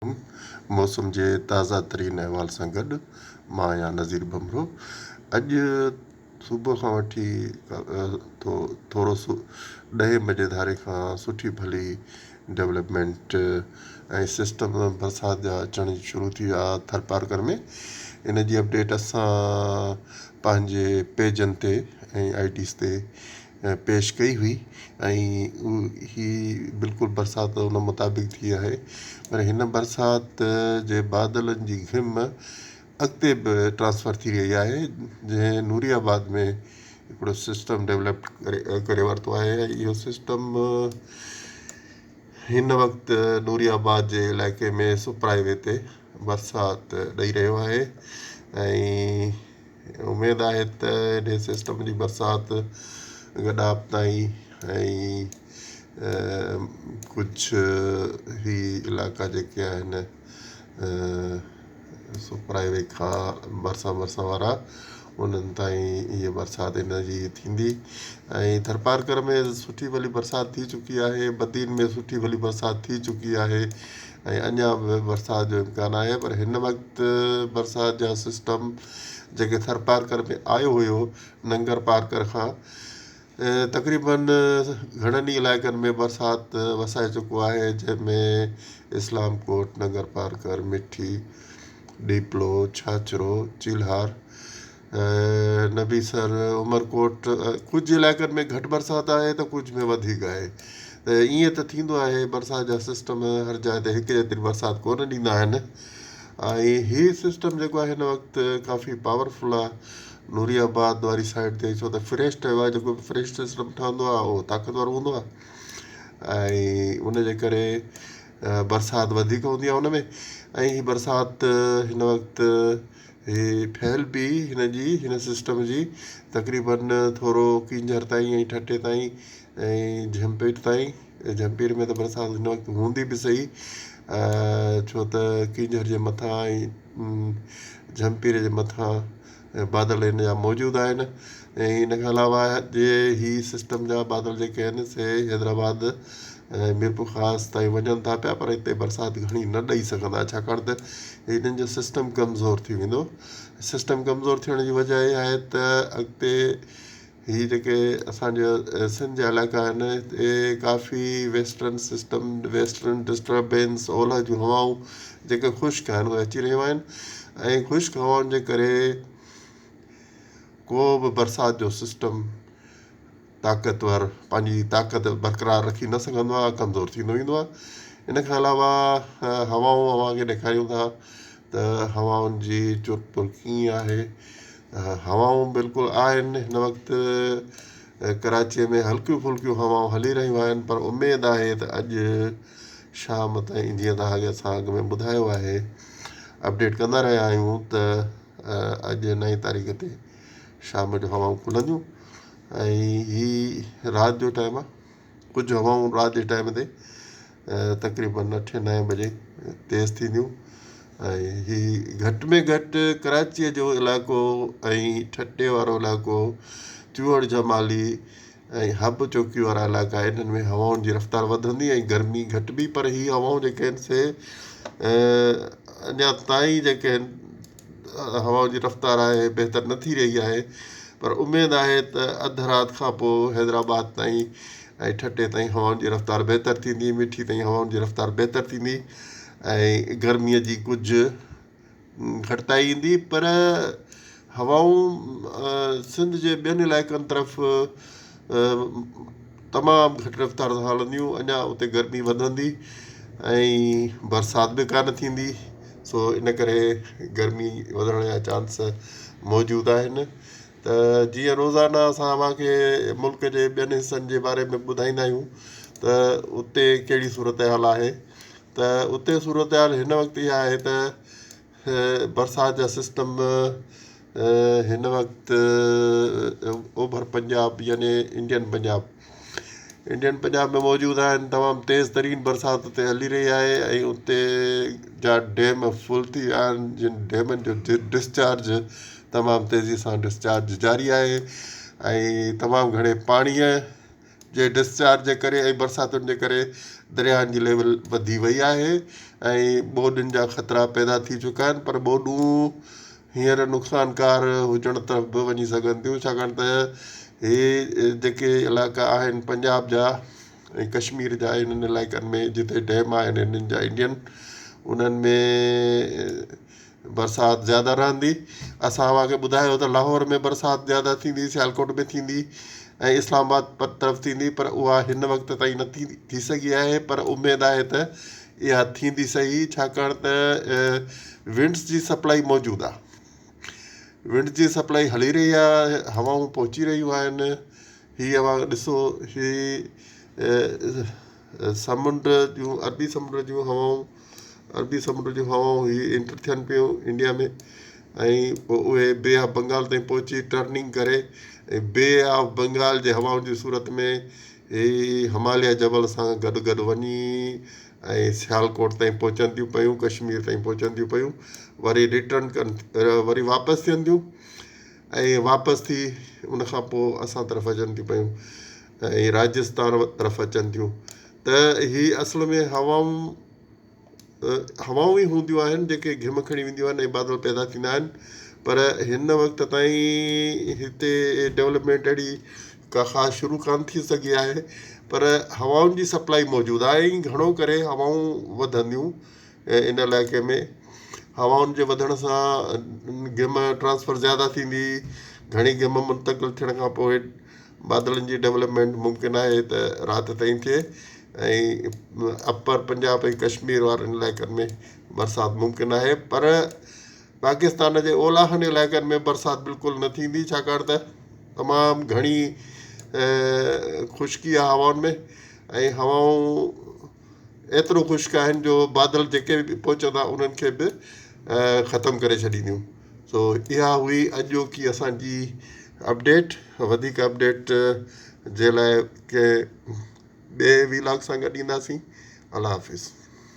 موسم جي تازه ترين احوال سان گڏ مان آهيان نذير ڀنڀرو اڄ صبح کان وٺي ٿورو سو ڏهين بجي ڌاري کان سٺي ڀلي ڊولپمينٽ ۽ سسٽم برسات جا اچڻ شروع ٿي ويا ٿرپارڪر ۾ ان جي اپڊيٽ اسان پنهنجي پيجن تي ۽ I Ds تي پيش ڪئي هئي ۽ هي بلڪل برسات ان مطابق ٿي آهي پر هن برسات جي بادلن جي گهم اڳتي به ٽرانسفر ٿي رهي آهي جنهن نوري آباد ۾ هڪڙو سسٽم ڊولپ ڪري ڪري ورتو آهي ۽ اهو سسٽم هن وقت نوري آباد جي علائقي ۾ سپر هاء وي تي برسات ڏئي رهيو آهي ۽ اميد آهي ته انهي سسٽم جي برسات گڏاپ تائين ۽ ڪجهه هي علائقا جيڪي آهن سپر هاء وي کان ڀرسان ڀرسان وارا انهن تائين هيء برسات ان جي ٿيندي ۽ ٿرپارڪر ۾ سٺي ڀلي برسات ٿي چڪي آهي بدين ۾ سٺي ڀلي برسات ٿي چڪي آهي ۽ اڃا به برسات جو امڪان آهي پر هن وقت برسات جا سسٽم جيڪي ٿرپارڪر ۾ آيو هيو ننگر پارڪر کان تقريبن گهڻن ئي علائقن ۾ برسات وسائي چڪو آهي جنهن ۾ اسلام ڪوٽ ننگر پارڪر مٺي ڏيپلو ڇاڇرو چيلهار نبي سر عمرڪوٽ ڪجهه علائقن ۾ گهٽ برسات آهي ته ڪجهه ۾ وڌيڪ آهي ته ائين ته ٿيندو آهي برسات جا سسٽم هر جاء تي هڪ جيتري برسات ڪونه ڏيندا آهن ۽ هي سسٽم جيڪو آهي هن وقت ڪافي پاورفل آهي نوري آباد واري سائيڊ تي ڇو ته فريش ٺهيو آهي جيڪو به فريش سسٽم ٺهندو آهي اهو طاقتور هوندو آهي ۽ ان جي ڪري برسات وڌيڪ هوندي آهي ان ۾ ۽ هي برسات هن وقت هي ڦهل به هن جي هن سسٽم جي تقريبن ٿورو ڪينجهر تائين ۽ ٺٽي تائين ۽ جهمپير تائين جهمپير ۾ ته برسات هن وقت هوندي به سهي ڇو ته ڪينجهر جي مٿان ۽ جهمپير جي مٿان بادل هن جا موجود آهن ۽ ان کان علاوه جي هي سسٽم جا بادل جيڪي آهن سي حيدرآباد ۽ ميرپورخاص تائين وڃن ٿا پيا پر هتي برسات گهڻي نه ڏئي سگهندا ڇاڪاڻ ته هنن جو سسٽم ڪمزور ٿي ويندو سسٽم ڪمزور ٿيڻ جي وجه اها آهي ته اڳتي هي جيڪي اسانجا سنڌ جا علائقا آهن هتي ڪافي ويسٽرن سسٽم ويسٽرن ڊسٽربنس اولهه جون هوائون جيڪي خشڪ آهن اهي اچي رهيون آهن ۽ خشڪ هوائن جي ڪري ڪو به برسات جو سسٽم طاقتور پنهنجي طاقت برقرار رکي نه سگهندو آهي ڪمزور ٿيندو ويندو آهي ان کان علاوه هوائون اوهان کي ڏيکاريون ٿا ته هوائن جي چر پور ڪيئن آهي هوائون بلڪل آهن هن وقت ڪراچيء ۾ هلڪيون ڦلڪيون هوائون هلي رهيون آهن پر اميد آهي ته اڄ شام تائين جيئن توهان کي اسان اڳ ۾ ٻڌايو آهي اپڊيٽ ڪندا رهيا آهيون ته اڄ نائين تاريخ تي شام جو هوائون کلنديون ۽ هي رات جو ٽائيم آهي ڪجهه هوائون رات جي ٽائيم تي تقريبن اٺين نائين بجي تيز ٿينديون ۽ هي گهٽ ۾ گهٽ ڪراچيء جو علائقو ۽ ٺٽي وارو علائقو چوهڙ جمالي ۽ حب چوڪي وارا علائقا انهن ۾ هوائن جي رفتار وڌندي ۽ گرمي گهٽبي پر هي هوائون جيڪي آهن سي اڃا تائين جيڪي آهن هوائن جي رفتار آهي بهتر نه ٿي رهي آهي پر اميد آهي ته اڌ رات کان پوء حيدرآباد تائين ۽ ٺٽي تائين هوائن جي رفتار بهتر ٿيندي مٺي تائين هوائن جي رفتار بهتر ٿيندي ۽ گرميء جي ڪجهه گهٽتائي ايندي پر هوائون سنڌ جي ٻين علائقن طرف تمام گهٽ رفتار سان هلنديون اڃا اتي گرمي وڌندي ۽ برسات به ڪانه ٿيندي سو ان ڪري گرمي وڌڻ جا چانس موجود آهن ته جيئن روزانه اسان اوهان کي ملڪ جي ٻين حصن جي باري ۾ ٻڌائيندا آهيون ته اتي ڪهڙي صورتحال آهي ته اتي صورتحال هن وقت اها آهي ته برسات جا سسٽم هن وقت اوڀر پنجاب يعني انڊين پنجاب انڊين پنجاب ۾ موجود آهن تمام تيز ترين برسات اتي هلي رهي آهي ۽ اتي جا ڊيم فل ٿي ويا آهن جن ڊيمن جو ڊسچارج تمام تيزي سان ڊسچارج جاري آهي ۽ تمام گهڻي پاڻيء جي ڊسچارج جي ڪري ۽ برساتن جي ڪري درياهن جي ليول وڌي وئي آهي ۽ ٻوڏن جا خطرا پيدا ٿي چڪا آهن پر ٻوڏون هينئر نقصانڪار هجڻ طرف به وڃي سگهن ٿيون ڇاڪاڻ ته هي جيڪي علائقا آهن پنجاب جا ۽ ڪشمير جا انهن علائقن ۾ جتي ڊيم آهن انهن جا انڊين انهن ۾ برسات زياده رهندي. اسان اوهان کي ٻڌايو ته لاهور ۾ برسات زياده ٿيندي، سيالڪوٽ ۾ ٿيندي ۽ اسلام آباد طرف ٿيندي پر اها هن وقت تائين نه ٿي ٿي سگهي آهي پر اميد آهي ته اها ٿيندي صحيح ڇاڪاڻ ته ونڊس جي سپلائي موجود آهي. ونڊس جي سپلائي هلي رهي آهي، هوائون پهچي رهيون آهن. هي اوهان ڏسو هي سمنڊ جون عربي سمنڊ جون هوائون عربي سمنڊ جون هوائون هي انٽر ٿين پيون انڊيا ۾ ۽ پوء اهي بي آف بنگال تائين پهچي ٽرننگ ڪري ۽ بي آف بنگال جي هوائن جي صورت ۾ هي هماليه جبل سان گڏ گڏ وڃي ۽ سيالڪوٽ تائين پهچن ٿيون پيون ڪشمير تائين پهچن ٿيون پيون وري ريٽرن ڪن وري واپس ٿين ٿيون ۽ واپس ٿي ان کان پوء اسان طرف اچن ٿيون پيون ۽ راجسٿان طرف اچن ٿيون ته هي اصل ۾ هوائون هوائون ئي هونديون آهن جيڪي گهم کڻي وينديون آهن ۽ بادل پيدا ٿيندا آهن پر هن وقت تائين هتي ڊولپمينٽ اهڙي ڪا خاص شروع ڪانه ٿي سگهي آهي پر هوائن جي سپلائي موجود آهي ۽ گهڻو ڪري هوائون وڌنديون ان علائقي ۾ هوائن جي وڌڻ سان گهم ٽرانسفر زياده ٿيندي گهڻي گهم منتقل ٿيڻ کان پوء بادلن جي ڊولپمينٽ ممڪن آهي ته رات تائين ٿئي ۽ اپر پنجاب ۽ ڪشمير وارن علائقن ۾ برسات ممڪن آهي پر پاڪستان جي اولاهن علائقن ۾ برسات بلڪل نه ٿيندي ڇاڪاڻ ته تمام گهڻي خشڪي آهي هوائن ۾ ۽ هوائون ايترو خشڪ آهن جو بادل جيڪي به پهچندا انهن کي به ختم ڪري ڇڏينديون سو اها هئي اڄوڪي اسان جي اپڊيٽ وڌيڪ اپڊيٽ جي لاء ڪنهن ٻئي وي لاگ سان گڏ اينداسين الله حافظ.